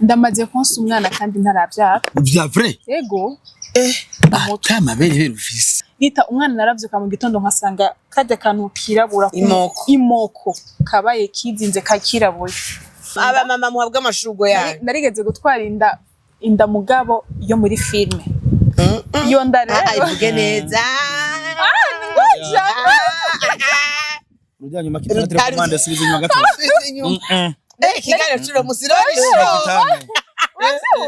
Ndamaze konsa umwana kandi ntaravyara. Vya vrai? Yego. Eh, ata mabere rero ufise. Rita, umwana naravyuka mu gitondo nkasanga karya kantu kirabura Imoko. Imoko kabaye kizinze kakirabuye. Aba mama muhabwa amashurwe yanyu. Narigeze gutwara inda mugabo yo muri filme. Iyo nda Ah, rero ivuge neza. Urujya nyuma kitana telecommande, subiza inyuma gato. Subiza inyuma. Eh, ikiganiro c'uno musi rero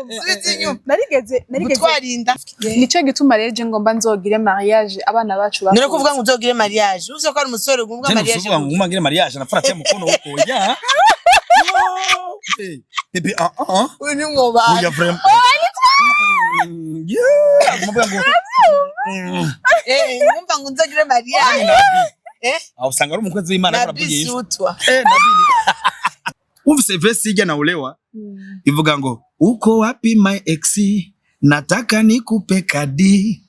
subiza inyuma. Narigeze Gutwara inda. Nico gituma rero je ngomba nzogire mariage abana bacu None bakuze. kuvuga ngo uzogire mariage, uzi ko ari umusore uvuga Jeno mariage. usuvuga ngo nguma ngire mariage nafara mukono huko ya. Eh, bébé, ah ah. Uyu ni mwobana. Oya, vraiment. Yeah, muvuga ngo Eh, mwumva ngo nzogire mariage. Eh? Aho usanga ari umukozi w'Imana Na ariko aravugisha. bisutwa. Eh, nabii. Ufise verse ijya naolewa ivuga ngo uko wapi my ex, nataka nikupe kadi,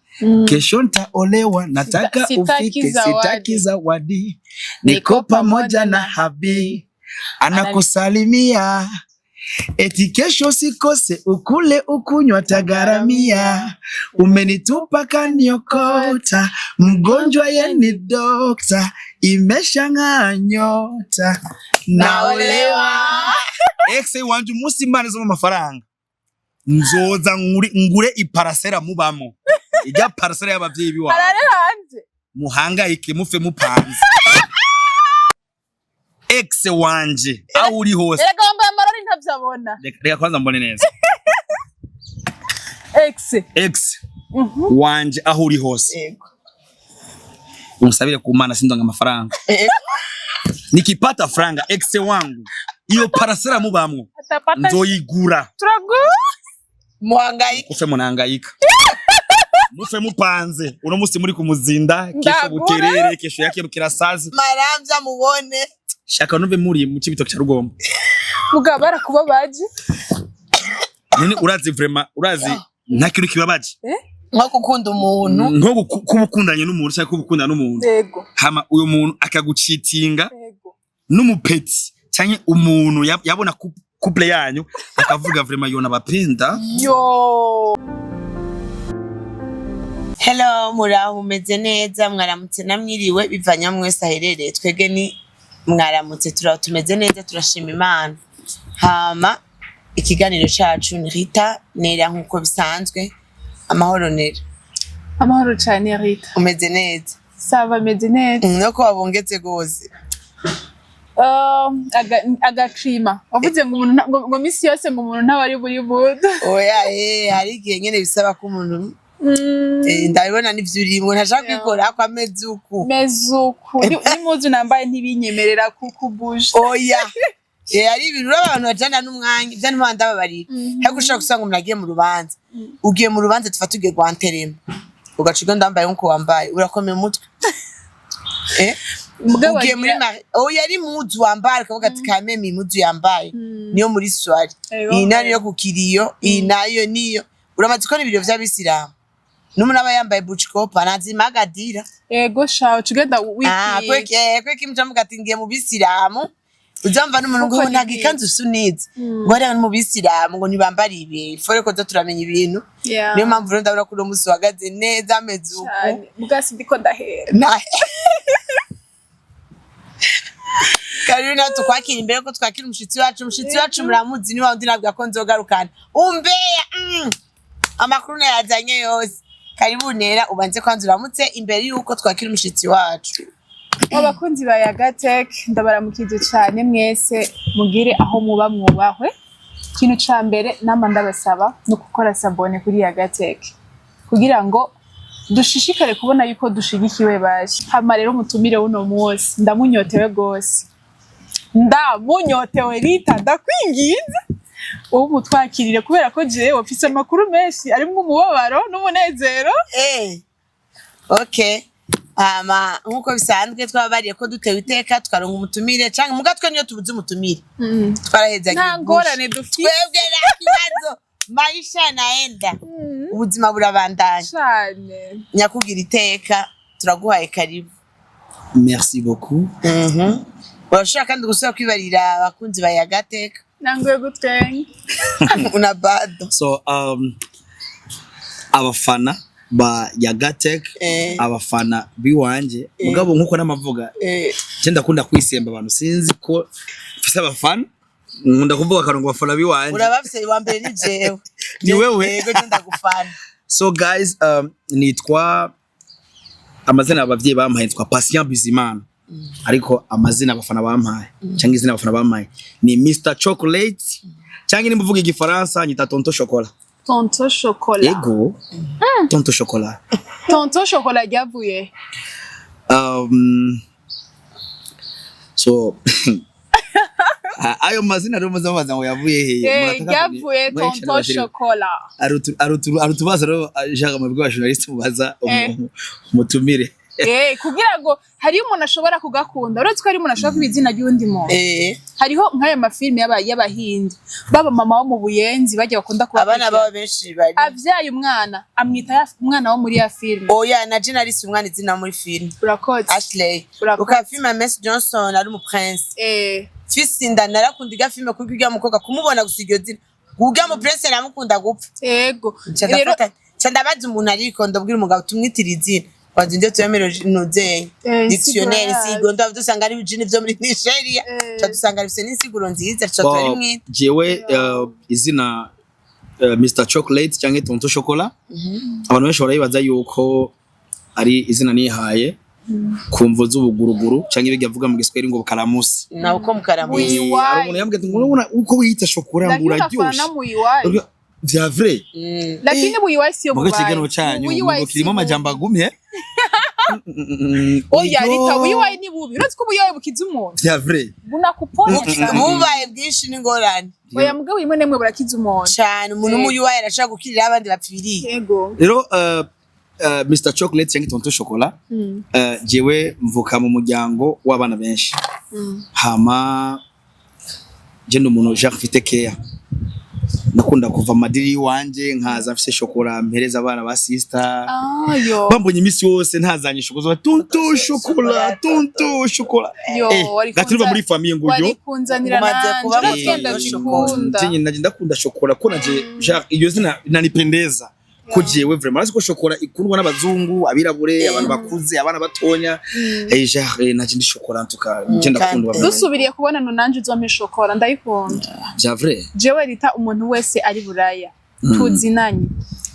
kesho ntaolewa, nataka Sitaki ufike zawadi. Sitaki zawadi, niko pamoja na hubby anakusalimia eti kesho sikose ukule ukunywa tagaramia, umenitupa kaniokota, mgonjwa ye ni dokta, imeshang'aa nyota, naolewa. Ex wanje, umunsi Imana izoma amafaranga nzoza ngure iparasera mubamo, ijya parasera y'abavyeyi biwawe. Arare hanze. Muhangayike mufe mupanze. Ex wanje, aho uri hose. Erega wambaye amarori ntavyabona. Reka kwanza mbone neza. Ex. Ex wanje, aho uri hose, Yego. unsabire ku Mana sindonga amafaranga. Nikipata franga, ex wangu, iyo parasera mubamwo Atapata. nzoyigura. Turagu. Muhangayike. Mufe munahangayika, mufe mupanze. Uno musi muri kumuzinda, kesho Ndagura. Buterere, kesho yake Bukirasazi. Maramvya mubone. Shaka nuve muri mu Cibitoke ca Rugombo. Mugabo barakubabaje. None urazi, vraiment urazi nta kintu kibabaje Nko gukunda umuntu. Nko kuba ukundanye n'umuntu cyangwa kuba ukundana n'umuntu, hama uyo muntu akagucitinga n'umupeti canke umuntu yabona couple yanyu akavuga vraiment yona bapenda. Yo. Hello, muraho, mumeze neza? Mwaramutse namwiriwe bivanye aho mwese aherereye. Twebwe ni mwaramutse, turaho tumeze neza, turashima Imana. Hama ikiganiro cacu ni Rita Nera nkuko bisanzwe. Amahoro, Nera? Amahoro cyane, Rita. Umeze neza? Ça va, meze neza. No ko wabongetse gose. Agacrima wavuze ngo umuntu ngo misi yose ngo umuntu ntaba ari buri budu. Oya, hari igihe nyene bisaba ko umuntu ndabibona n'ivyo urimwo ntashaka kwikora ko ameze uku. Mezuku n'impuzu nambaye ntibinyemerera kukubuje. Oya, hari ibintu uri abantu bajana n'umwanya ivyo ntibanda ndababarira, ariko ushobora gusanga umuntu agiye mu rubanza, ugiye mu rubanza, tufa tugiye guanterema, ugaca ugenda wambaye nkuko wambaye, urakomeye umutwe. Mugabo Ugiye muri oya, ari impuzu wambaye ukavuga ati kameme impuzu yambaye niyo muri soirée, iyi nayo niyo ku kiriyo, iyi nayo niyo uramaze kubona ibiriyo vy'abisilamu n'umuntu aba yambaye bucikopa nazimagadira. Ego sha, uca ugenda Ah, wikwiye. Kweki muca muvuga ati ngiye mu bisilamu, uzamva n'umuntu ngo Kuko ntabwo ni ikanzu usunize ngo hariya ni mu bisilamu ngo ntibambara ibi fore ko zo turamenya ibintu. Niyo mpamvu rero ndabona ko uno musi uhagaze neza ameze uku. Cyane muga sindiko ndahera. Karibu nawe tukwakira imbere ko twakira umushitsi wacu. Umushitsi wacu muramuzi, ni wa wundi nabwira ko nzogarukana umbeya. Amakuru nayazanye yose. Karibu Nera, ubanze kwanza uramutse imbere yuko twakira umushitsi wacu. Abakunzi ba Yagatech, ndabaramukije cyane mwese, mugire aho muba mwubahwe. Ikintu ca mbere nama ndabasaba ni ukukora s'abonner kuri Yagatech kugira ngo dushishikare kubona yuko dushigikiwe. Baje hama rero mutumire uno munsi ndamunyotewe gose, ndamunyotewe. Rita, ndakwinginze wowe umutwakirire kubera ko jewe mfise amakuru menshi arimwo umubabaro n'umunezero. Okay. Hama nkuko bisanzwe twababariye ko dutewe iteka tukaronka umutumire canke muga twe niyo tubuze umutumire twarahezagiye. Nta ngorane dufise. Twebwe nta kibazo, maisha naenda, ubuzima burabandanya. Cane. Nyakugira iteka, turaguhaye karibu. Merci beaucoup. Urashobora kandi gusubira kwibarira abakunzi ba Yagateka. Nanguye gutwenga. Una bado. So abafana ba Yagatek, abafana biwanje, mugabo nkuko namavuga, je ndakunda kwisemba abantu, sinzi ko mfise abafana, nkunda kuvuga akarongo abafana biwanje. Urabafise, wa mbere ni jewe. Ni wewe? Yego, je ndagufana. So guys, nitwa, amazina abavyeyi bampaye nitwa Patient Bizimana, ariko amazina abafana bampaye cyangwa izina abafana bampaye ni Mr Chocolate, cyangwa nimba uvuga igifaransa nyita Tonto Chocolat. Tonto Chocolat. Ego, Tonto Chocolat. Tonto Chocolat ryavuye? So ayo mazina rero muzamubaza ngo yavuye hehe? Ryavuye Tonto Chocolat. Arutubaza rero Jacques, mwebwe ba journaliste mubaza umutumire. Kugira ngo hariyo umuntu ashobora kugakunda, uretse ko hari umuntu ashobora kuba izina ry'undi muntu. Hariho nk'ayo mafilime y'abahindi, baba mama wo mu Buyenzi bajya bakunda kuba Abana babo benshi bari avyaye umwana amwita umwana wo muri ya filime. Oya, na je narise umwana izina muri film. Urakoze. Ashley. Urakoze. Uka film ya Miss Johnson ari mu prince. Fisi inda narakunda iga film kuko urya mukobwa kumubona gusa iryo zina, urya mu prince namukunda gupfa. Nca Rero ndafata, nca ndabaza umuntu, ariko ndabwira umugabo tumwitira izina kwanza indyo tuyemere nuzeye dictionnaire. Insiguro. Insiguro ndaba dusanga ari ibijini vyo muri Nigeria. Nca dusanga bifise n'insiguro nziza, tuca turarimwita. Jewe izina Mr Chocolate cyangwa Tonto Chocolat, abantu benshi barayibaza yuko ari izina nihaye ku mvo z'ubuguruguru cyangwa ibyo avuga mu Giswahili ngo karamusi. Nawe uko mukaramuzi. Wiwayi. Hari umuntu yambwiye ati ngo urabona uko wiyita shokora ngo Lakini uraryoshe. unafanana muyiwayi. Vya vrai. Lakini buyiwayi siyo Mugo bubaye. ikiganiro cyanyu Buyiwayi ngo si kirimo bubi. amajambo agumye. Oya Rita, buyiwayi ni bubi, uretse ko buyiwayi bukiza umuntu. Vya vrai. Bunakuponya cyane. Bubaye bwinshi n'ingorane. Oya, mugabo rimwe na rimwe burakiza umuntu. Cane, umuntu umuyuwayi arashobora gukirira abandi bapfiriye. Yego. Rero Mr Chocolate cyangwa Tonto Chocolat, jewe mvuka mu muryango w'abana benshi. Hama je ndi umuntu Jacques mfite care, nakunda kuva amadiri iwanje nkaza mfise shokora mpereza abana ba sister. Ayo. Bambonye iminsi yose ntazanye shokora, tonto chocolat, tonto chocolat. Yo, wari Gaturuva muri famille ngo wari yo kunzanira Umaze nanje kuba uretse muto ndabikunda. Jenye naje ndakunda shokora ko naje Jacques iryo zina nanipendeza ko jewe vraiment azi ko shokora ikundwa n'abazungu, abirabure, abantu bakuze, abana batonya. Jacques, naje ndi shokora ntuka je ndakunda vraiment. Dusubiriye kubonana nanje uzompa ishokora, ndayikunda. Vya vrai. Jewe Rita, umuntu wese ari Buraya tuzinanye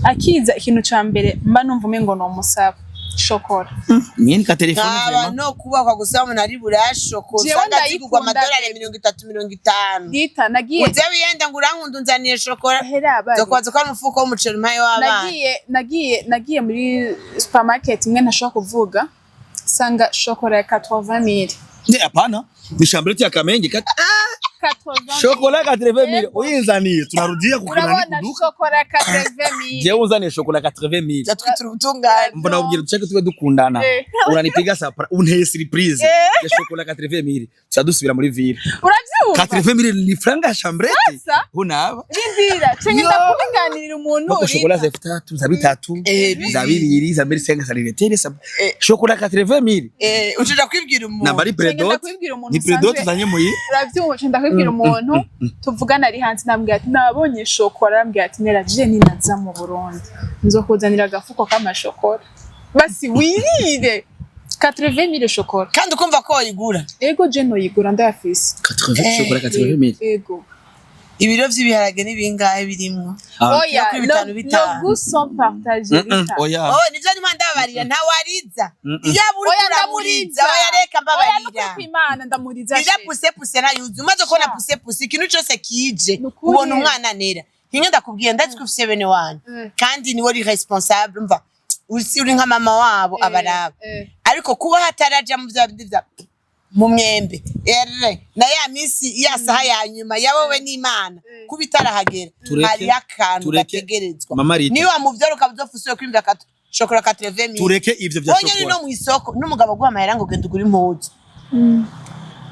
akiza, ikintu ca mbere mba numva umengo nomusaba shokora. Nyine ka telefone Nkaba vraiment. no kubakwa gusa umuntu ari burashoko Jewe usanga zigurwa ndayikunda amadolari pe. 30, 50. Rita, nagiye Uze wiyenda ngo urankunda unzaniye shokora, hera bari nzokwaza ko ari umufuko w'umuceri umpaye w'abana. Nagiye muri supermarket imwe ntashobora kuvuga, sanga shokora ya 80 000. Ne, hapana, ni chambrette ya Kamenge kat 80 000. Chocolat 80 000. Yego. Uyinzaniye tunarudia kukuna Urabona kuduka. shokora ya 80 000. Jewe unzaniye chocolat 80 000, Nza twitira ubutungane. Mbona ubwira dushake tube dukundana. Uranipiga surprise, unteye surprise ya chocolat 80 000, tusadusubira muri ville. Uravyumva? 80 000 ni franga ya chambrette. Sasa Hunaba rindira cenge Yo. ndakubiganirira umuntu. Bako chocolat Rita. za 3000, za 3, za 2, za 25, za liretere sa chocolat 80 000. Ucuja kwibwira umuntu. Namba ari Cenge predot. ndakwibwira umuntu Ni predot usanzwe. uzanye muyi. Uravyumva? Cenge ndakwibwira umuntu tuvugana ari hanze, ndambwira ati nabonye shokora, arambwira ati nera je ninaza mu Burundi nzokuzanira agafuko k'amashokora, basi wirire 80 000 shokora. Kandi ukumva ko wayigura. Ego, je noyigura ndayafise. 80 chocolat 80 000. Ego. Ibiro vy'ibiharage ni bingahe birimwo? Oya, Kiro kuri bitanu bitanu. le goût sont partagés, Rita. Oya. Oh, nivyo ndimo ndababarira, ntawariza iyo abura. Oya, Uramuriza. ndamuriza. Oya, reka Oya, mbabarira. nukuri kw'Imana ndamuriza. Ija She. puse puse ntayuzi umaze kubona. Sha. Puse puse ikintu cose kije. Nukuri. Ubona umwana nera kimwe ndakubwiye, ndazi ko ufise bene wanyu kandi niwe uri responsable, mva uri nka mama wabo abaraba. Ariko kuba hataraja mu vya bindi vya mu mwembe ere na ya minsi ya saha ya nyuma ya wowe n'Imana, kuba itarahagera, hariyo akantu gategerezwa. Mama Rita. Niba wamuvyara ukaba uzofa kwimva shokora 80 000. Tureke ivyo vya Wonyene shokora. no mw'isoko n'umugabo aguha amahera ngo genda ugure impuzu,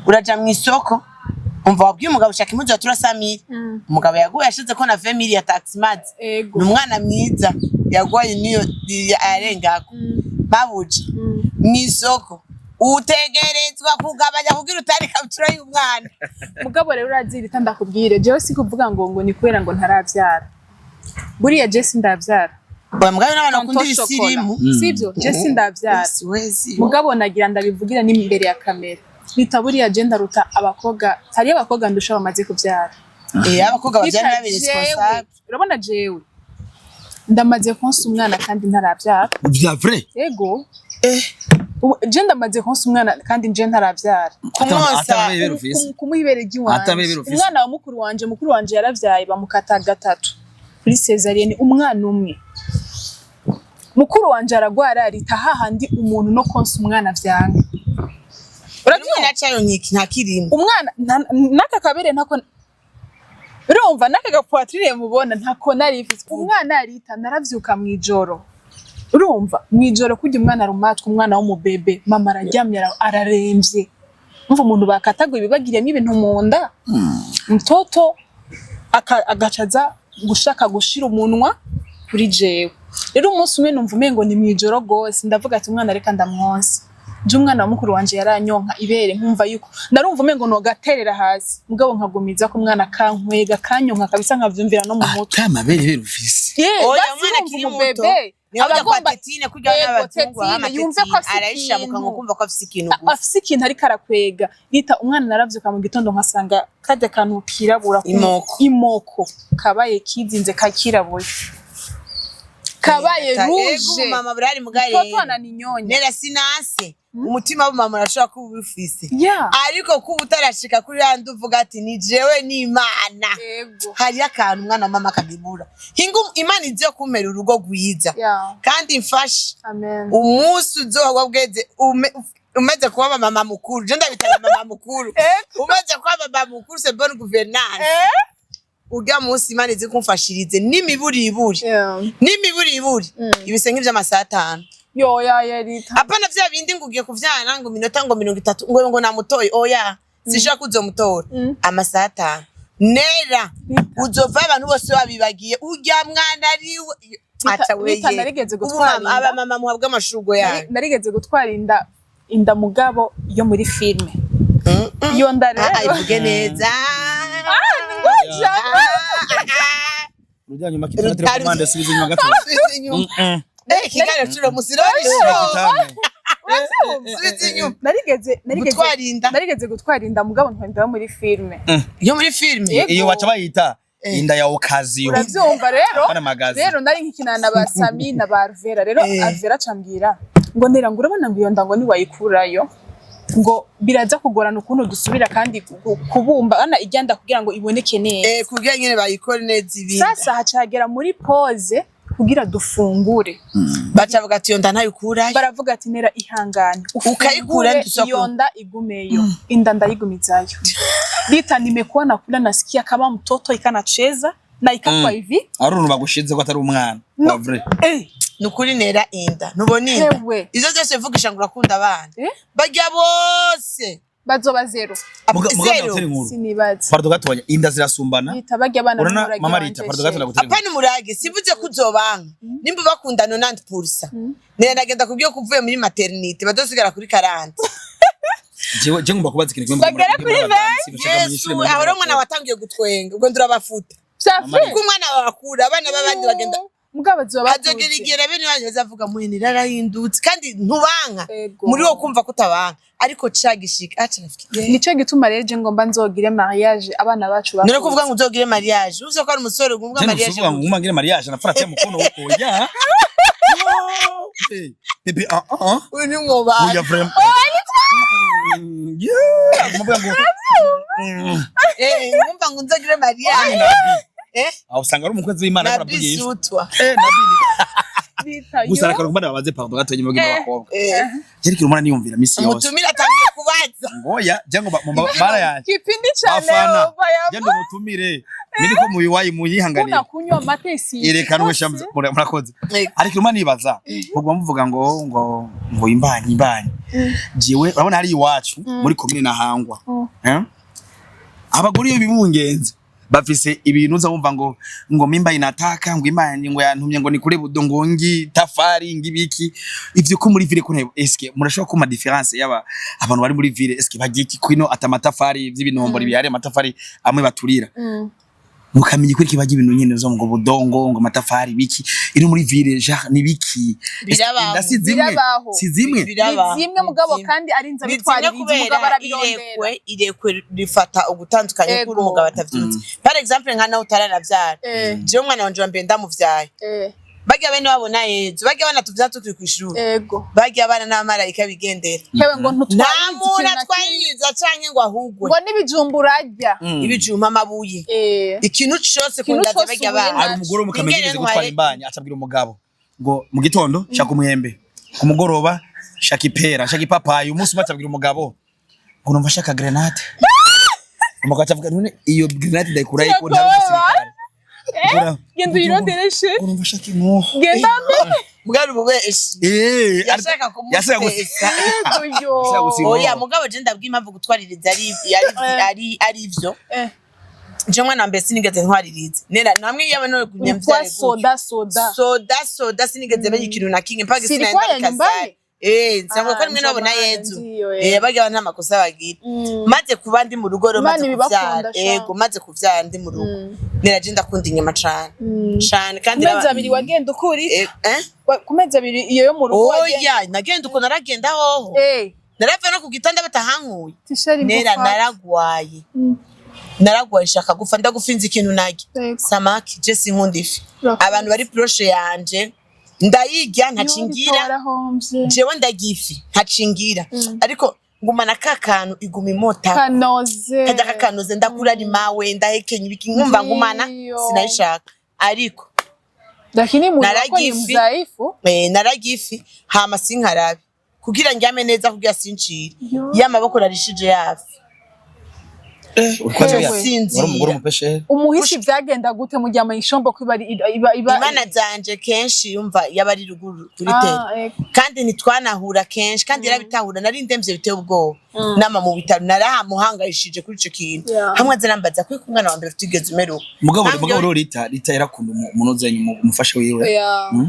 uraja mw'isoko, umva wabwiye umugabo ushaka impuzu ya 300 000. Umugabo yaguye yashize ko na 20 000 ya taxi mazi. Ego. Ni umwana mwiza yaguhaye niyo arengako mabuja mw'isoko. Utegerezwa kugabanya kugira utari ikabutura y'umwana. Mugabo rero urazirita, ndakubwire, jewe si kuvuga ngo ni kubera ngo ntaravyara. Buriya je sindavyara. Oya, mugabo n'abantu bakunda Tonto Chocolat. ibisirimu. Sivyo, je sindavyara. Wesi, wesi. Mugabo nagira ndabivugira n'imbere ya kamera, bita buriya je ndaruta abakobwa, hariyo abakobwa ndusha bamaze kuvyara. Eh, abakobwa bavyara Bita babi jewe, responsable. Urabona jewe ndamaze konsa umwana kandi ntaravyara. Vya vrai? Ego. Eh. Ubu, je ndamaze konsa umwana kandi nje ntaravyara. Kumwosa. Atabere ufise. Kumuha ibere ry'iwanje. Atabere ufise. Umwana wa mukuru wanje, mukuru wanje yaravyaye bamukata gatatu kuri césarienne, umwana umwe. Mukuru wanje aragwara, arita hahandi umuntu no konsa umwana vyanga. Umwana acayo nkiki ntakirimo. Umwana n'aka kabere ntako, urumva n'aka ga poitrine mubona ntako nari mfise. Umwana arita, naravyuka mw'ijoro, urumva mw'ijoro kurya umwana arumatwa, umwana w'umubebe, mama araryamye, araremvye, umva umuntu bakataguye ibibagiriyemo ibintu mu nda, mtoto agaca aza gushaka gushira umunwa kuri jewe. Rero umunsi umwe numva umengo ni mw'ijoro gose, ndavuga ati umwana reka ndamwonsa. Je umwana wa mukuru wanje yaranyonka ibere, nkumva yuko narumva umengo nogaterera hasi, mugabo nkagumiza ko umwana kankwega kanyonka kabisa, nkavyumvira no mu mutwe. Ata mabere bere ufise. Yeah, Oya, basi umwana urumva akiri muto. umubebe Niho aba ujya kwa agomba tétine kurya Yego, n'abazungu tétine, yumve ko afise arayishira mu kanwa ikintu. kumva ko afise ikintu gusa. Afise ikintu ariko arakwega. Rita, umwana naravyuka mu gitondo nkasanga karya kantu kirabura Imoko. Imoko kabaye kizinze kakirabuye, kabaye Ego. rouge. Mama burari mugare. Mtoto ananinyonya. Nera sinase umutima w'umama urashobora kuba ubifise, ariko kuba utarashika kuri yandi uvuga ati ni jewe n'Imana. Hariyo akantu umwana wa mama akagibura hinga Imana izo kumpera urugo rwiza kandi mfashe. Amen. Umunsi uzoba bweze umaze kuba mama mukuru, je ndabitana mama mukuru, umaze kuba mama mukuru, c'est bonne gouvernance, urya munsi Imana izi kumfashirize n'imiburiburi, n'imiburiburi ibise nk'ivy'amasaha 5. Yo ya ya Rita. Apana vya bindi ngo ugiye kuvyara ngo minota ngo 30 ngo namutoye, oya, sinshaka kuzomutora. Amasaha 5 nera uzova abantu bose babibagiye urya mwana ariwe. Aca Rita, weye. narigeze Ubu gutwara mama, inda. aba mama muhabwa amashurwe yanyu. Narigeze gutwara inda mugabo yo muri filme. Iyo nda Ah, rero ivuge neza. Ngoja. Urujya nyuma kitana télécommande, subiza inyuma gato. Subiza inyuma. Eh, ikiganiro c'uno musi rero Kitane. subiza inyuma. Narigeze Gutwara inda. Narigeze gutwara inda mugabo ntwara inda yo muri filme. Yo muri filme. Yego. Iyo baca bayita inda ya occasion. Uravyumva rero? Apana magazi. Rero nari nkikinana na ba Sami na ba Alvera rero. Alvera acambwira ngo nera ngo urabona ngo iyo nda ngo niwayikurayo ngo biraza kugorana ukuntu dusubira kandi kubumba ana ijyanda kugira ngo iboneke neza. Eh, kugira nyene bayikore neza ibindi. Sasa hacagera muri pause kugira dufungure. Baca bavuga ati iyo nda ntayikurayo. Baravuga ati nera ihangane Ukayikura ufungure, ntusakura. iyo nda igumeyo. Inda ndayigumizayo. Rita, nimekuwa nakula nasikia kama mtoto ikanacheza na ikakuwa hivi. Ari uruntu bagushize ko atari umwana No. wa vrai. Eh. Nukuri nera inda ntubona inda. Hewe. Izo zose uvugisha ngo urakunda abana, Eh? barya bose. Bazoba zero. Muga Zero. ndagutera inkuru. Sinibaza. Pardon gatonya, inda zirasumbana. Rita, barya abana Urana n'umurage mama wanje Rita, pardon gato she. ndagutera inkuru. Apana umurage, sivuze ko uzobanka nimba bakunda 90%. Nera ndagenda kubwiye ko uvuye muri maternité badosigara kuri 40. Jewe je ngomba kubaza ikintu kimwe. Bagera kuri Yesu, aho rero umwana watangiye gutwenga ubwo ndurabafuta. Vya Kuko umwana wawe abana b'abandi bagenda mugabo bazoba azogera bakuze. igihe na bene wanyu bazavuga mwene rarahindutse kandi ntubanka. Ego. Muri wo kumva ko utabanka ariko cagishika aca nafikiye. Nico gituma rero je ngomba nzogire mariage abana bacu None bakuze. kuvuga ngo uzogire mariage uzi ko ari umusore ngo Je mariage nusuvuga ngo nguma ngire mariage na frate mukono huko ya. Hey, bébé, ah ah. Uyu ni mwobana. Oya vraiment. Yeah, ngomba ngo Eh, ngumva ngo nzogire mariage eh. Aho usanga ari umukozi w'Imana na akora avugisha. bisutwa. Eh, nabi. Bita Gusa yo. reka ngomba ndababaze, pardon gato nyuma y'abakobwa. Eh. Jeriki umwana niyumvira misi yose. Umutumire atangiye kubaza. Ngoya, je ngo bara yanjye. Kipindi cha Bafana. leo baya. Je ndumutumire. Miriko muyiwayi muyihanganire. Kuna kunywa mate si. Yerekanwe shamza murakoze. Eh. Ariko urumva nibaza muguma muvuga ngo imbanyi imbanyi, jewe urabona hari iwacu muri komine Ntahangwa. Eh? Abagore iyo bibungenze Bafise ibintu uza wumva ngo mimba inataka, ngo Imana ngo yantumye ngo nikure budongo, ngi tafari, ngibiki ivyo ko muri ville ko eske murashobora kuma différence yaba abantu bari muri ville? Eske bagiye iki kwino ata matafari vy'ibinombori bihari, amatafari amwe baturira, mukamenya ko iki bagira ibintu nyene zo ngo budongo, ngo amatafari biki iri muri ville, genre ni biki? Birabaho. Inda si zimwe? Birabaho. Si zimwe. Birabaho. Ni zimwe, mugabo Ni zimwe. kandi arinze Ni zimwe abitwaririza kubera umugabo arabirondera. Irekwe rifata ugutandukanye kuri umugabo atavyutse. Par exemple, nka nawe utaranavyara, jewe umwana wanje wa mbere ndamuvyaye, barya bene wabo na Yezu, barya abana tuvyara tukiri kw'ishuri, barya abana n'abamarayika bigendera. Hewe, ngo Nta ntutwaririza muntu ikintu na kimwe. atwaririza canke ngo ahugwe. Ngo n'ibijumba urarya. Ibijumba, amabuye, ikintu cose Ikintu kundaza cose barya uhuye abana. Hari umugore wo mu Kamenge Ingene yigeze gutwara imbanyi, acabwira umugabo ngo mu gitondo shaka umwembe, ku mugoroba shaka ipera, shaka ipapayi. Umunsi umwe acabwira umugabo ngo numva shaka grenade. Umugabo acavuga: "None iyo grenade ndayikura he ko ntari umusirikare?" Genda uyirondereshe. Ngo numva shaka inkoho. Genda mbere. Bwari ububeshi. Yashaka Yashaka kumutesa. Yego yo. Yashaka gusiga. Oya, mugabo je ndabwiye impamvu gutwaririza ari ivyo. Je mwana wa mbere sinigeze ntwaririza nera namwe yaba no Ulikuwa soda soda. Soda soda, sinigeze menya ikintu na kimwe mpaka Silikuwa ya nyumbani? Nsanga ko Ah, rimwe nabona ndio maana, Yezu. ndiyo, Barya nta makosa bagira. Maze kuba ndi mu rugo rero, Imana maze ibibakunda, kuvyara, sha. ego, maze kuvyara ndi mu rugo, nera je ndakunda inyama cane cane kandi Ku mezi 2 wagenda ukuri? Eh? Ku mezi 2 iyo yo mu rugo wagenda? Oya, nagenda uko, naragenda hoho. Narava no ku gitanda batahankuye. Tishari Nera ngufata. naragwaye. Naragwaye nshaka gupfa, ndagufinza ikintu narya. Samaki, je sinkunda ifi. Urakoze. Abantu bari proche yanje ndayirya ntacingira. Warahomvye. Jewe ndarya ifi ntacingira, ariko ngumana ka kantu iguma imota. Kanoze. Kajya kakanoze, ndakura rimawe, ndahekenya ibiki, nkumva ngumana sinayishaka, ariko Lakini mwili wako Nararya ni ifi. mdhaifu. Nararya ifi hama sinkarabe kugira ndyame neza, kugira sincire. Yo. Y'amaboko narishije yafi. Wewe. Sinzira. Wari umugore umupeshe. Umuhisi vyagenda gute mujya mu ishombo ko iba Imana zanje kenshi yumva yaba ari ruguru kuri tele. Ego. Kandi ntitwanahura kenshi, kandi yarabitahura. Nari ndemvye biteye ubwoba, nama mu bitaro narahamuhangayishije kuri ico kintu. Hamwe aza arambaza ko umwana wa mbere utigeze umeruka. Mugabo Ntabwo- mugabo rero Rita yarakunda umunozenyi, umufasha wiwe.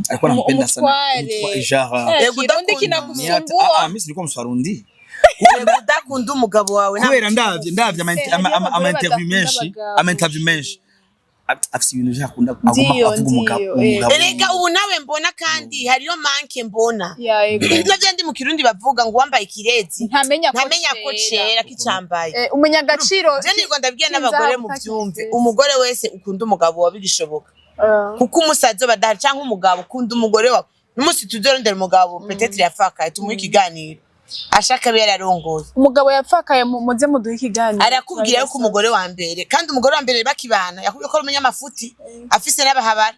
Alikuwa anampenda sana. Umutware. Genre Ego, Kirundi udakunda. kinakusumbua. Ah, mimi silikuwa Mswarundi. Yego, udakunda umugabo wawe nta Kubera ndavye ama Hariyo ama abagore interview badakunda menshi, abagabo. ama interview menshi afise ibintu vyo akunda, aguma avuga umugabo, Ndiyo. umugabo. Erega ubu nawe mbona kandi hariyo manke mbona. Ya, ego. Navyo ndi mu Kirundi bavuga ngo uwambaye ikirezi Ntamenya ko ntamenya ko cera kicambaye. Umenya agaciro. Je nirwo ndabwiye kinzahabu n'abagore muvyumve. utakifise. Umugore wese ukunda umugabo wawe bigishoboka, kuko umusazi badahari canke umugabo ukunda umugore wawe, n'umunsi tuzorondera umugabo peut-être yafakaye, tumuhe ikiganiro ashaka abe yararongoye. Umugabo yapfakaye, muze muduhe ikiganiro. Arakubwira yuko umugore wa mbere, kandi umugore wa mbere bakibana yakubwiye ko ari umunyamafuti afise n'abahabara.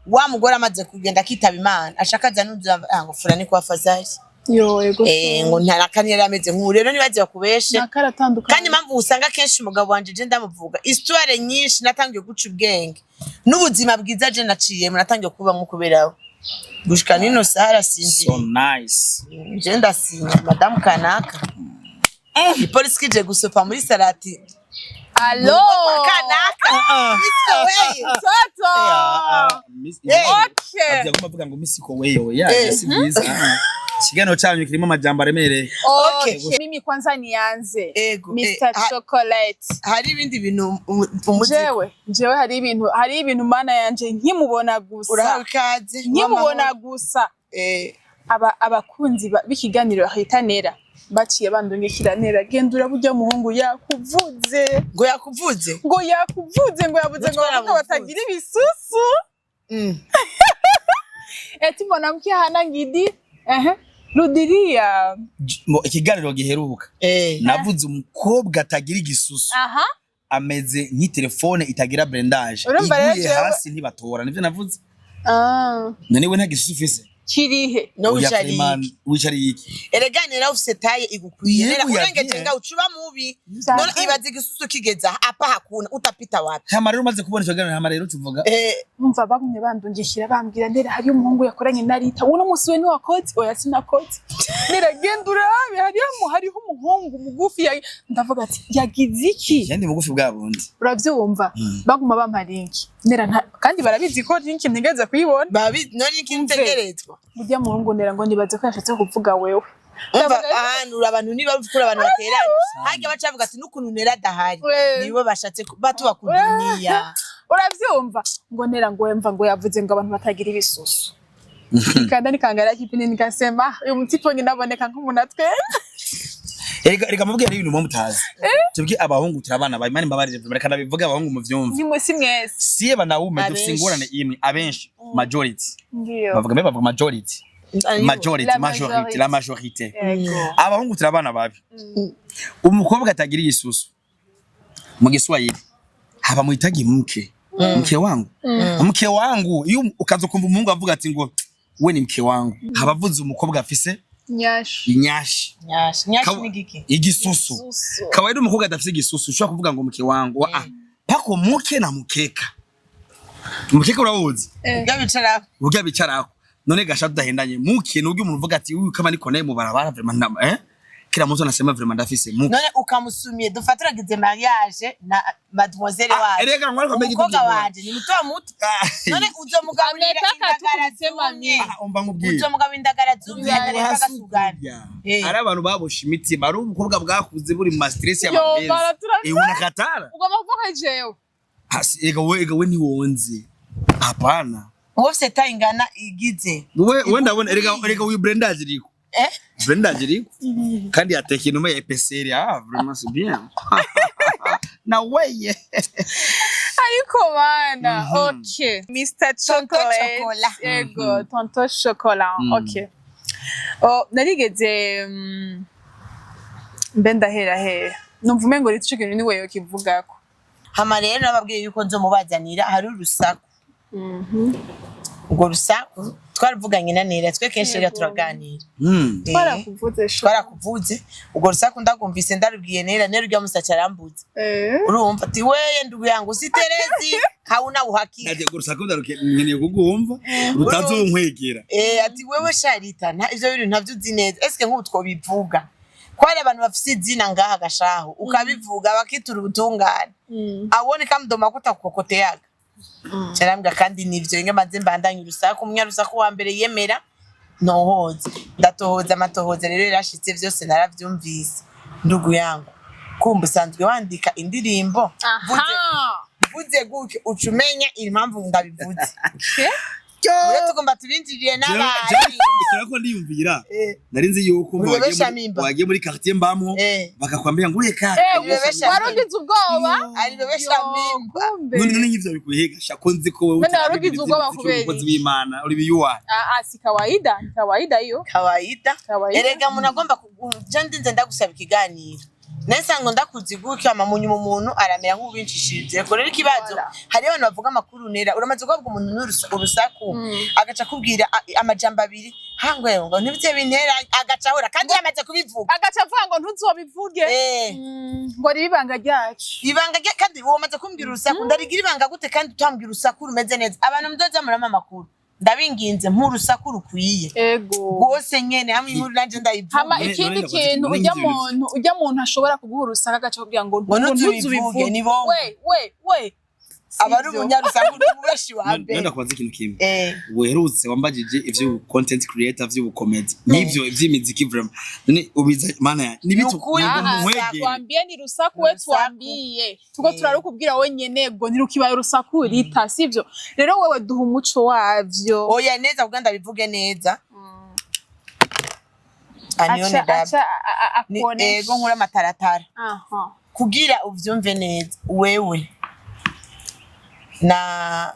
Wa mugore amaze kugenda akitaba Imana, ashaka aza n'uza ngo fulani kwa fazari. Yo, ego. Ngo ntarakani yari ameze nk'ubu rero, ntibaze bakubeshe. Nakaratandukanye. Kandi impamvu usanga kenshi umugabo wanje je ndamuvuga histoire nyinshi, natangiye guca ubwenge n'ubuzima bwiza je naciyemo, natangiye kubamwo kuberaho gushika nino saha arasinziriye. So nice. Je ndasinya madamu kanaka, ipolisi kije gusopa muri salati. Allo. Kanaka. Miss Way. Toto. Okay. Agomba avuga ngo misiko wewe ya si byiza. Ikiganiro cyanyu kirimo amajambo aremereye. Okay. Okay. Mimi kwanza nianze. Ego, Mr. Chocolate. Hari ibindi bintu umuzi? Jewe hari ibintu mana yanje nkimubona gusa. Urahawe ikaze. Nkimubona gusa. Aba abakunzi b'ikiganiro Rita Nera baciye bandungikira: "Nera, genda uraburya muhungu yakuvuze." Ngo yakuvuze? Ngo yakuvuze, ngo yavuze ngo Gutwara abakobwa muvuze. batagira ibisusu. Eti mwanamke hana ngidi, ehe, rudiria. Ngo ikiganiro giheruka navuze umukobwa atagira igisusu ameze nk'itelefone itagira blindage, Urumva rero iguye hasi ntibatora. Nivyo navuze. None we nta gisusu ufise? Kirihe? No Oya, wicariye Freeman, iki? wicariye iki? Erega nera ufise taille igukwiye. Yego, Nera urengeje yagiye. nga ucuba mubi. Vya None ibaze igisusu kigeza aha, apa hakuna utapita wapi? Hama rero umaze kubona ico kiganiro, hama rero tuvuga Umva, bagumye bandungikira bambwira: "Nera, hariyo umuhungu yakoranye na Rita, uno musi we ntiwakoze." Oya, sinakoze. "Nera, genda urabe, hariho umuhungu mugufi." Ndavuga ati: "Yagize iki?" Yandi mugufi bwa bundi. Uravyumva, baguma bampa link, Nera, kandi barabizi ko link ntigeze kuyibona. Babi none ikintu tegerezwa. Urya muhungu, Nera, ngo nibaze ko yashatse kuvuga wewe. Umva, Ndavuga- ahantu abantu niba ufite abantu bateranye harya baca bavuga ati n'ukuntu nera adahari, nibo bashatse batuba ku duniya. Uravyumva, ngo Nera, ngo wemva ngo yavuze ngo abantu batagira ibisusu. Nikanda nikaangalia kipindi nikasema uyu mutipo nyinaboneka nk'umuntu atwenza. Erega mubwira ibintu muba mutazi. Tubwi abahungu turi abana ba Imana, imbabarire, reka ndabivuge abahungu muvyumve. Nimwe si mwese. Siye banaume dufise Abenshi. ingorane imwe, abenshi, majority. Ndio. Bavuga mbe, bavuga majority, majority. La Majority, la majorité. Yego. Abahungu turi abana babi. Umukobwa atagira igisusu, mu Giswahili haba muhitagi mke, mke wangu, mke wangu. Iyo ukaza ukumva umuhungu avuga ati ngo we ni mke wangu, haba avuze umukobwa afise Nyashi. inyashi. Nyashi, nyashi ni giki? Igisusu. Susu. Kawaida umukobwa adafise igisusu ushobora kuvuga ngo mke wangu, ah, pako muke na mukeka. Mukeka urawuzi? Ibyo bicara. Burya bicarako. None gasha tudahendanye, muke nubwo umuntu uvuga ati uyu kama niko naye mu barabara, vraiment kila mtu anasema vraiment ndafise muke. None ukamusumye, dufate uragize mariage na mademoiselle Ah, waje, erega ngwari kwa umukobwa wanje ni muto muto, none uzomugaburira Ametaka indagara tukusema zumye? Ah, umva nkubwire. Uzomugaburira indagara zumye, atareka agasugana? Ari abantu baboshe imitima, ari ubukobwa bwakuze buri mu ma stress Yo, y'amapenzi. baratura- Eh, unakatara. Ugomba kuvuga jewe. Hasi ega we, ega we ntiwonze, hapana. Wowe ufise taille ingana igize. We ndabona, erega uyu Brenda aziriko. Eh. Brenda aziriko kandi yateka inuma ya épaisseur. Ah, vraiment, c'est bien na weye. Ariko bana, okay, Mr Chocolate. Chocolat. Yego, Tonto Chocolat. Okay, oh, narigeze mbe ndahera hera numva umengo rito ico kintu niwe yokivugako. Hama rero nababwiye yuko nzomubazanira, hari urusaku. Urwo rusaku twaruvuganye na Nera, twe kenshi rero turaganira. Twarakuvuze sha. Twarakuvuze. Urwo rusaku ndagumvise, ndarubwiye Nera, Nera urya musaci arambuze. Urumva ati: "Weye ndugu yangu siterezi hauna uhakika." Nagiye urusaku ndaruke, nkeneye kugumva rutazonkwegera. Eh, ati: "Wewe Sharita, nta ivyo bintu ntavyo uzi neza. Eske nk'ubu twobivuga ko hari abantu bafise izina ngaha gashaho, ukabivuga bakitura ubutungane, abone kamdoma kutakukokoteyaga?" Carambwa kandi nivyo inge maze mbandanye urusaku. Umunyarusaku wa mbere yemera ntohoze, ndatohoza amatohoza rero yarashitse, vyose naravyumvise. Ndugu yangu, kumva usanzwe wandika indirimbo. Mvuze gutyo uca umenya impamvu ndabivuze. Ure tugomba tubinjiriye n'abandi. Ikirako ndiyumvira, nari nzi yuko Uri bebesha mimba. wagiye muri quartier mbamwo, bakakwambia ngo ureka. Bebesha Wari ugize ubwoba. Ari bebesha mimba. Kumbe. None nk'ivyo bikuhiga sha, ko nzi ko wewe None wari ugize ubwoba kubera umukozi iki? w'Imana uri biyuwa. Ah, ah, si kawaida, ni kawaida hiyo. Kawaida. Kawaida. Erega umuntu agomba je ndinze ndagusaba ikiganiro nese ngo ndakuzi gutyo, ama munyuma umuntu aramera nk'ubincishije ko rero ikibazo. Voilà. Hariyo abantu bavuga amakuru. Nera, uramaze guhabwa umuntu urusaku, agaca akubwira amajambo abiri hangwe ngo ntibye bintera, agaca ahora kandi yamaze kubivuga. Agaca avuga ngo ntuzobivuge. Ngo ribe ibanga ryacu. Ibanga rye, kandi uwo maze kumbwira urusaku ndarigira ibanga gute kandi utambwira urusaku rumeze neza? Abantu muzoza murama amakuru, ndabinginze, nk'urusaku rukwiye Ego. rwose nyene, hamwe inkuru nanje ndayivuga. Hama ikindi none kintu, ndakoze ujya iki? muntu, ujya muntu ashobora kuguha urusaka agaca akubwira ngo Ngo ntuzubivuge, ni bongo. We we we. Aba ari Sivyo. umunyarusaku n'umubeshi wa None mbere. ndakubaza ikintu kimwe. Weherutse wambajije ivyo content creator, vy'ubucomedy n'ivyo vy'imiziki, vraiment none ubiza mana ya nibitu. Nukuri. Aha, nkwegere. twambie ni rusaku we. Rusaku. Twambie tuko turarukubwira we nyene ngo ntirukibaye urusaku rita, sivyo? Rero wewe duha umuco wavyo. Oya, neza, kugira ndabivuge neza, anione Aca dabi aca Ni- akuonesha. Ego, nkura amataratara Aha. kugira uvyumve neza. Wewe na,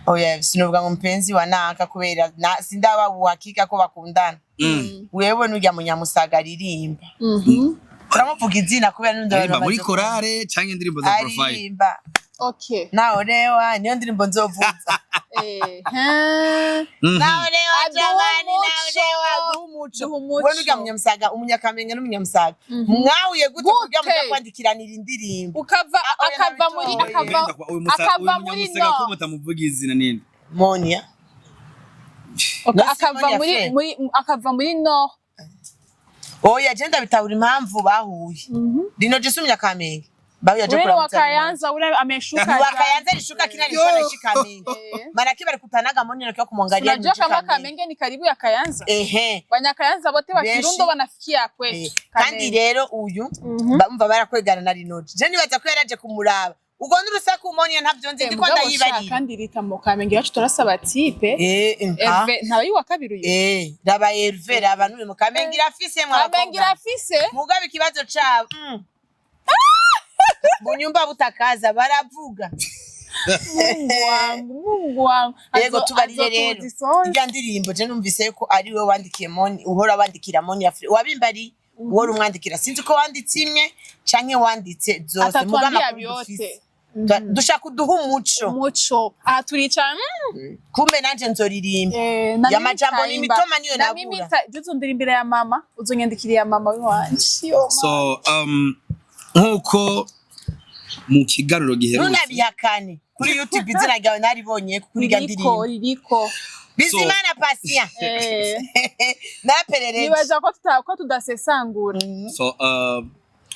oya, sinovuga ngo mpenzi wa naka kubera na, sindaba uhakika ko bakundana. Wewe nurya munyamusaga aririmba, uramuvuga izina kubera n'undi abantu Aririmba muri bamaze korale canke indirimbo za profile? Aririmba Okay. naolewa, niyo ndirimbo nzovuza. Eh, hein. Naolewa Aduha jamani, umuco. naolewa aduha umuco. Duha umuco. Wewe nuga munyamusaga, umunyakamenge n'umunyamusaga. Mwahuye gute kugira Gute? muja kwandikiranira indirimbo? Ukava Ah, oya, akava muri nabitoye. akava Uyu musa- akava uyu muri munyamusaga no ko mutamuvuga izina ninde? Monia. Okay, No, akava Simoni muri Affe. muri akava muri no. Oya, je ndabitahura impamvu bahuye. Lino je si umunyakamenge. Bahuye aje Ule ni wa kuramutsa. Kayanza, ule ameshuka. Ni wa Kayanza alishuka kila alikuwa anaishi Kamenge. Eh. Maanake balikutanaga Monia akiwa kumwangalia Unajua ni kama Kamenge. Kamenge ni karibu ya Kayanza. Ehe. Wanyakayanza bote wa Benshi. Kirundo wanafikia kwetu. Eh, kandi Kamenge. rero uyu bamva barakwegana na Rinoji, je nibaza ko yaraje kumuraba ubwo n'urusaku Monia ntavyo nzi, Eh, ndiko mugabo sha, ndayibarira. kandi rita mu Kamenge yacu turasaba type. Eh, ah. Hervé ntabayi wa kabiri uyu. Eh, raba Hervé, raba n'uyu mu Kamenge irafise mwa Kamenge bakobwa. irafise. Mugabe ikibazo cabo bunyumba butakaza baravuga. Mungu wangu, Mungu wangu. Yego, tubarire rero irya ndirimbo. Je numvise ko ari we wandikiye Moni, uhora wandikira Moni Afri wabimbari, uhora umwandikira. Sinzi ko wanditse imwe canke wanditse zose, muga Atatuambia amakuru vyote. dufise. Dushaka uduha umuco. Umuco. Aha turicara. Kumbe nanje nzoririmba. Eh, na Ya mimi majambo ni nitaimba. mitoma niyo Na nabura. mimi uzondirimbira ya mama, uzonyandikira ya mama wiwanje. Yo, mama. So nkuko mu kiganiro giherutse Ntunabihakane, kuri YouTube izina ryawe naribonye kuri irya Ririko, ndirimbo. ririko. Bizimana Patient. Eh, Naperereje. nibaza ko tuta ko tudasesangura. So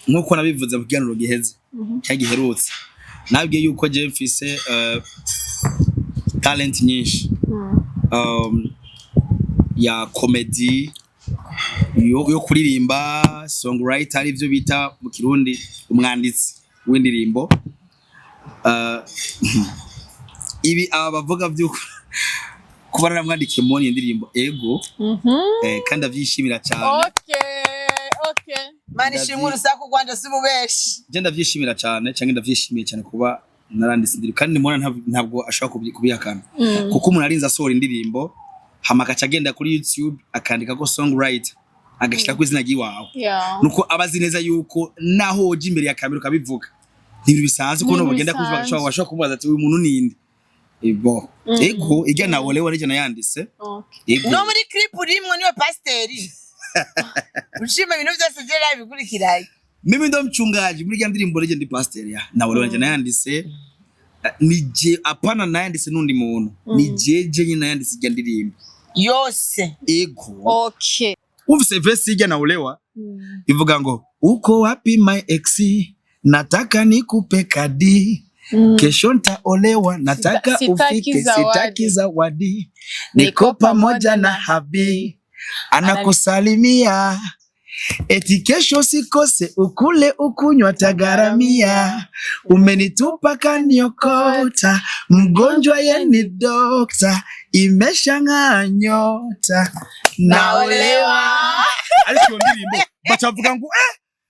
nkuko nabivuze mu kiganiro giheze cyangwa giherutse, nabwiye yuko je mfise talent nyinshi ya comedy, yo kuririmba, songwriter, arivyo bita mu Kirundi umwanditsi w'indirimbo. Ibi aba bavuga vy'uko kuba naramwandikiye mubona iyo ndirimbo, ego, kandi avyishimira cyane. Okay. Mana ishimwe, urusaku rwanje si bubeshi. Je ndavyishimira cyane, cyangwa ndavyishimiye cyane kuba naranditse indirimbo, kandi nimubona ntabwo ashobora kubihakana, kuko umuntu arinze asohora indirimbo hama agaca agenda kuri YouTube akandika ko songwriter, agashira ko izina ry'iwawe, nuko aba azi neza yuko naho woja imbere ya kamera ukabivuga, ni ibintu bisanzwe ko Ni no bagenda bisanzwe. kubivuga, bashobora kumubaza ati: "Uyu muntu ninde?" Ebo, ego, ijya na olewa nijya nayanditse. Ego. No muri clip urimwo niwe pasiteri ushima ibintu byose, je nabikurikiraye. Mimi ndo mchungaji muri rya ndirimbo, rije ndi pastor ya na olewa nijya nayanditse. Ni je, apana nayanditse n'undi muntu, ni jeje nyine nayanditse ijya ndirimbo Yose? Ego. Ufise verse ijya na olewa ivuga ngo: "Uko wapi my ex? Nataka nikupe kadi. Kesho ntaolewa, nataka Sitaki ufike." zawadi. "Sitaki zawadi, niko pamoja na habi, anakusalimia eti kesho sikose ukule ukunywa tagaramia, umenitupa kaniokota, mgonjwa ye ni dokta, imeshang'aa nyota, naolewa." Ariko iyo ndirimbo bacavuga ngo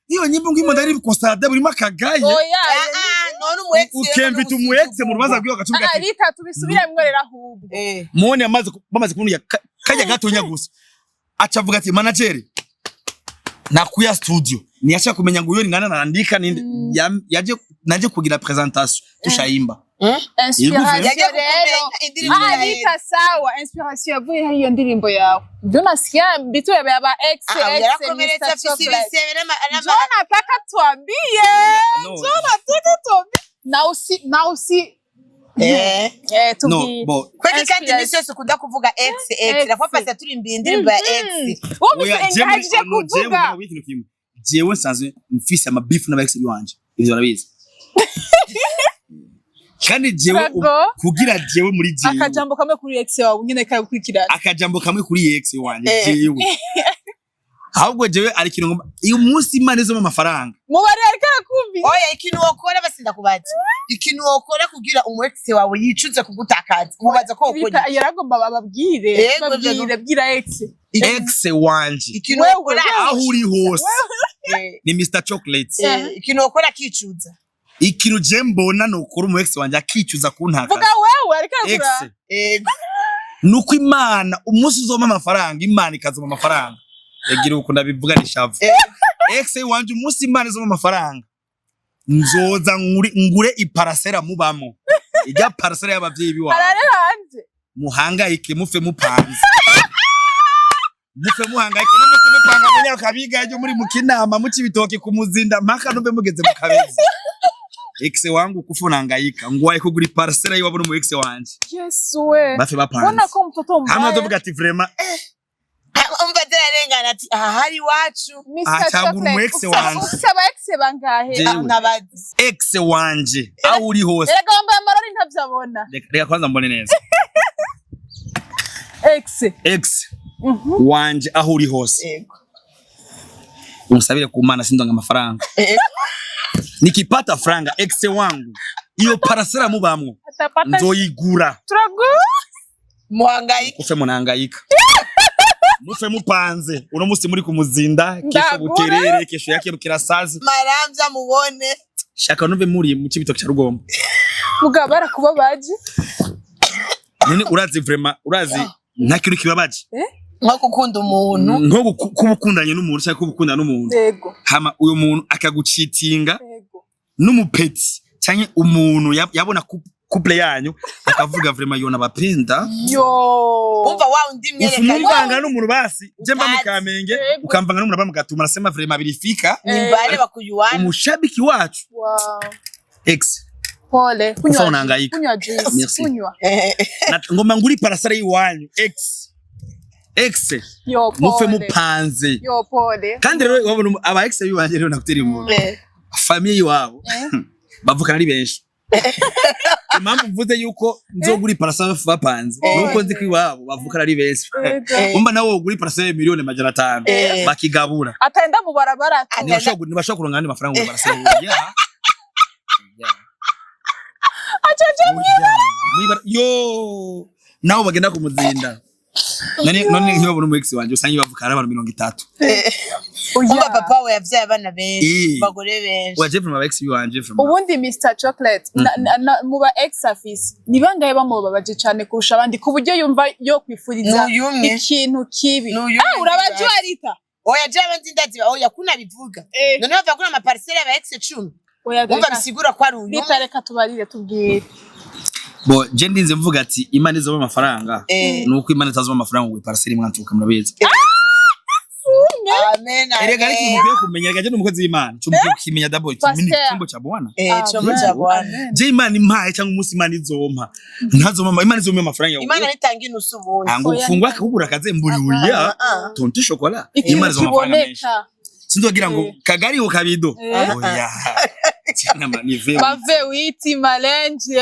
iyo nyimbo ngimo ndari kosada burimo akagaye. Oya. Ah, ah, none umu ex? Ukemvita umu ex mu rubanza rwiwe agacuvuga ati Rita tubisubiremwo rero ahubwo. Mone amaze bamaze kubona kajya gatonya gusa, acavuga ati: "Manager, nakuya studio." Ntiyashaka kumenya ngo uyo ni nana naandika ninde. Yaje naje kugira presentation tushaimba. Inspiration Yagiye rero. kukumenya indirimbo Ah, yawe. Rita, sawa, inspiration yavuye he iyo ndirimbo yawe? Ndio nasikia vitu vya ba ex Ah, ex yarakomeretse Mr. afise Chocolate. ibisebe Njoo nataka tuambie. No. Njoo nataka tuambie. Na usi Eh. No. Tubwire. Bo. Kweli, kandi iminsi yose ukunda kuvuga ex ex. Ex. Nakuba pasi yaturimbiye indirimbo ya ex. Wumvise Oya, jewe engaje no, jewe kuvuga. mugabo w'ikintu kimwe, jewe nsanzwe mfise amabifu n'aba ex biwanje, ivyo barabizi, kandi jewe Rago. kugira jewe muri jewe Akajambo kamwe kuri ex wawe nyine kagukurikirana. Akajambo kamwe kuri ex wanje? Eh. Jewe ahubwo jewe ari ikintu ngomba iyo munsi Imana izoma amafaranga. Mubari ariko arakumvira. Oya, ikintu wokora, basinda kubaza ikintu wokora kugira umu ex wawe yicuze kugutakaza, mubaza ko wokora Rita yaragomba bababwire. Yego, Babwire, bwira ex. Ex wanje, ikintu Wewe, wokora aho uri hose, ni Mr Chocolate. Ikintu wokora akicuza. Ikintu je mbona nokora umu ex wanje akicuza kuntakaza, Vuga wewe, ariko ex, arakura. Nuko Imana umunsi uzoma amafaranga, Imana ikazoma amafaranga, yagira uko ndabivuga nishavu. Ex wanje, umunsi Imana izoma amafaranga, nzoza ngure iparasera mubamo. Ijya parcelle y'abavyeyi biwawe. Arare hanze. Muhangayike, mufe mupanze, mufe muhangayike, no mufe mupanga munyakabiga ejo muri mukinama, muca ibitoki ku Muzinda, mpaka numve mugeze mu Kabezi. Ex wangu kufa unahangayika, ngwaye kugura parcelle yiwabo n'umu ex wanje. Yesu we. Bafe bapanze. Mbona ko mtoto Hamwe mbaya. azovuga ati vraiment. Umva, zirarengana ati aha hari iwacu. Mr. Ah, cyangwa umu Chocolate, ex wanje. Ufise aba ex bangahe? Jewe. Ntabazi. Ex wanje aho uri hose. Erega wambaye amarori, ntavyo abona. Reka kwanza mbone neza. Ex. Ex wanje aho uri hose, Yego. umusabire ku Mana sindonga amafaranga. Nikipata franga, ex wangu, iyo parcelle mubamwo Atapata. nzoyigura. Turagu. Muhangayike. Mufe munahangayika, mufe mupanze, uno musi muri kumuzinda, kesho Ndagura. Buterere, kesho yake Bukirasazi. Maramvya mubone. Shaka numve muri mu Cibitoke ca Rugombo. Mugabo barakubabaje. None urazi, vraiment urazi, nta kintu kibabaje Nko gukunda umuntu. Nko kuba ukundanye n'umuntu cyangwa kuba ukundana n'umuntu, hama uyo muntu akagucitinga n'umupeti cyangwa umuntu yabona couple yanyu akavuga vraiment yona bapenda. Yo. Umva wa undi mwereka. Ufumuvanga n'umuntu, basi je mba mu Utazi. Kamenge, ukamvanga n'umuntu aba mu Gatuma, nasema vraiment birifika. Nimbale bakuyuwana. Umushabiki wacu. Wow. Ex. Pole. Kufa Kunywa. unahangaika. Kunywa juice. Merci. Kunywa. Ngoma nguri parcelle y'iwanyu, ex, ex. Yo, pole. Mufe mupanze. Yo, pole. Kandi rero wabona aba ex biwanje rero nakutera inkuru, famille iwabo bavukana ari benshi. Impamvu mvuze yuko nzogura iparcelle bapanze nuko nzi ko iwabo bavukana ari benshi. Umva, nawe wogura iparcelle 500 miliyoni bakigabura. Ataenda mu barabara. Ntibashobora kuronka andi mafaranga ngo parcelle ya. Acaje. Yo, nabo bagenda kumuzinda. None none nkibabona umu ex wanje, usanga bavukana ari abantu 30. Umva, papa we yavyaye abana benshi, abagore benshi. Wa Jeff, aba ex wanje from Ubundi Mr Chocolate, mu ba ex afise ni bangahe bamubabaje cyane kurusha abandi ku buryo yumva yo kwifuriza N'uyu umwe. ikintu kibi? N'uyu Ah, umwe. urabaje Arita. Oya, jewe nzi ndaziba, oya, kuna bivuga. None bava kuri amaparcelle aba ex 10? Oya. Umva, Reka. bisigura ko ari uyu. Rita, reka tubarire, tubwire. Bo je ndinze mvuga ati Imana izoma amafaranga, nuko Imana itazoma amafaranga ngo iparcelle imwantuka, murabizi. Amen. Erega ariko Amen. mukwiye kumenya, erega je ni umukozi w'Imana, cyo mukwiye kukimenya d'abord kimini. Pasteur. Chombo cha Bwana. Chombo cha Bwana. Je Imana impaye cyangwa umunsi Imana izompa, ntazoma, Imana izompa amafaranga yawe. Imana nitanga inusu ubundi. Ango Oya. ufungwa akakugura akazemburiya. Ah, ah. Tonto chocolat. Ikintu Imana izompa amafaranga menshi. kiboneka. Sinzogira ngo kagari ko kabido. Oya. Cyana ni ve. Bave witi malenje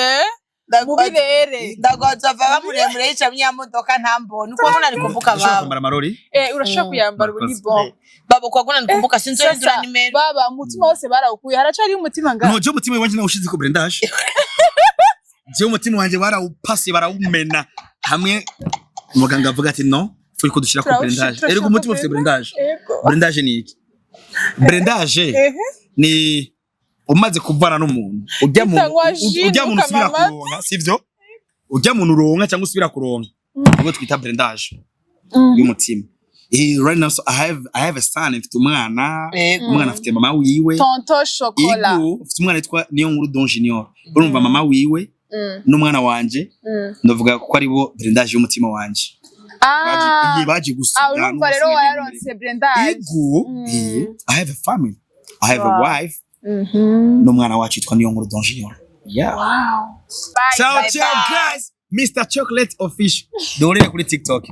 mu birere. Ndagoza vaba muremure yica myamodoka ntambona uko mbona nikumbuka Ushobora baba. kwambara amarori. Urashobora kuyambara ubu, ni bon. Baba, kwa kuna nikumbuka, sinzohindura Sasa, nimero. baba, umutima wose barawukuye, haracariho umutima ngaho? No, je umutima wanje nawushize ko blindage. Je umutima wanje barawupase, barawumena hamwe muganga avuga ati no, furi ko dushira ko blindage. Erega umutima ufite blindage. Blindage ni iki? Blindage ni umaze kuvana n'umuntu ujya mu Utanywa jus, ujya muntu usubira ukamama. kuronka, sivyo? Ujya muntu uronka cyangwa usubira kuronka, nibwo twita blindage y'umutima. Right now, so I have a son, mfite umwana. Umwana afite mama wiwe. Tonto Chocolat. Igo, mfite umwana yitwa Niyo Nkuru Don Junior. Urumva, mama wiwe n'umwana wanje, ndavuga ko ari bo blindage y'umutima wanje. Ah, Baje ah, gusiga. urumva rero wayaronse blindage. Ego. I have a family, I have a wife n'umwana wacu yitwa Niyo Nkuru Don Junior. Yeah. Wow. Bye. Ciao, Bye, ciao bye. guys. Mr Chocolate Official. Duhurire kuri TikTok.